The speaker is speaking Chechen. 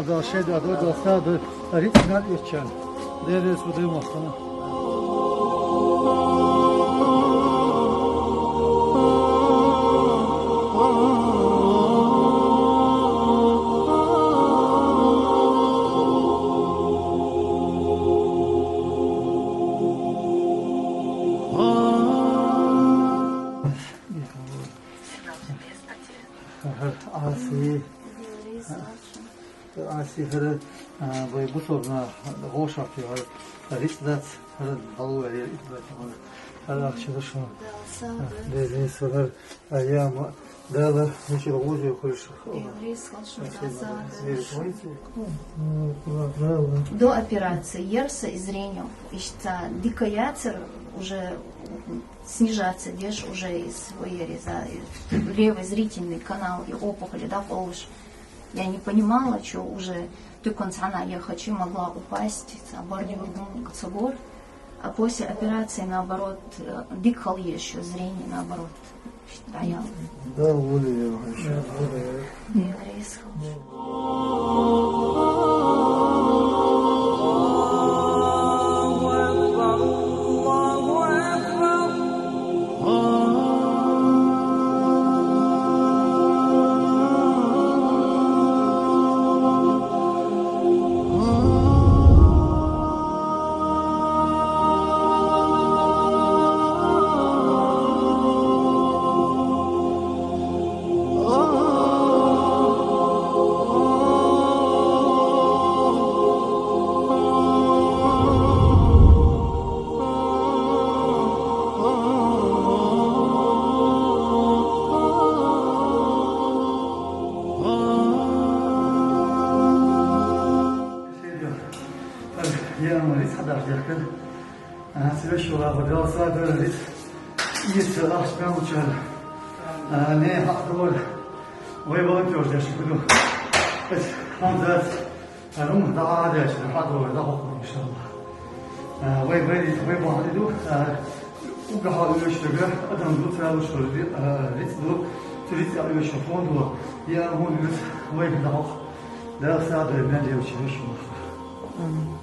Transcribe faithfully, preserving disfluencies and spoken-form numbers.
Дала шеда, Дала сагӀа дойла рицкъ нах эцчарна. Дела реза хуьлда вайна. Ӏаси. Ӏаси, хӀара, а, вай бусалба наха гӀо шортта, хӀара рицкъ дац, хӀара дӀалуш ваьлча, итт бац хӀара. ХӀара ахча да шуна. Дела реза хуьлда, Алиям, Дала вай чура гӀо хилда шуна. Дела реза хуьлда шуна, Дала сагӀа дойла. До операции ерса из зрением, иштта дика яцар, уже снижаться деш уже из вай ер из, а, из левый зрительный канал и опухоли дӀакъовлаш. Я не понимала, что уже тукханца хьана я хоть могла упасть, а бордюр дунг цугур. А после операции, наоборот, э, дика хила еза зрение, наоборот, дӀаяьлла. Да, воля я, вообще. Дела реза хуьлда. Я ма рицкъ хьадеш дехкар. А, ца веший ваха, Дала сагӀа дойла рицкъ. Иштта ахча мел лучара. А, не, хьакъ ду вай. Вай волонтёраш деш хӀама ду. Эс хӀама дац. А, хӀама дӀа а деш, хьакъ ду вай, дӀахьокху, иншаллахӀ. А, вай, вай, вай бахьан ду, а, уггар хьалха оьшург адам ду, цар луш хилар, а, рицкъ ду, цу рицкъа оьшург фонд ду. Я хӀама вирус, вай дӀахьокху. Дала сагӀа дойла мел лелача, иншаллахӀ. Амин.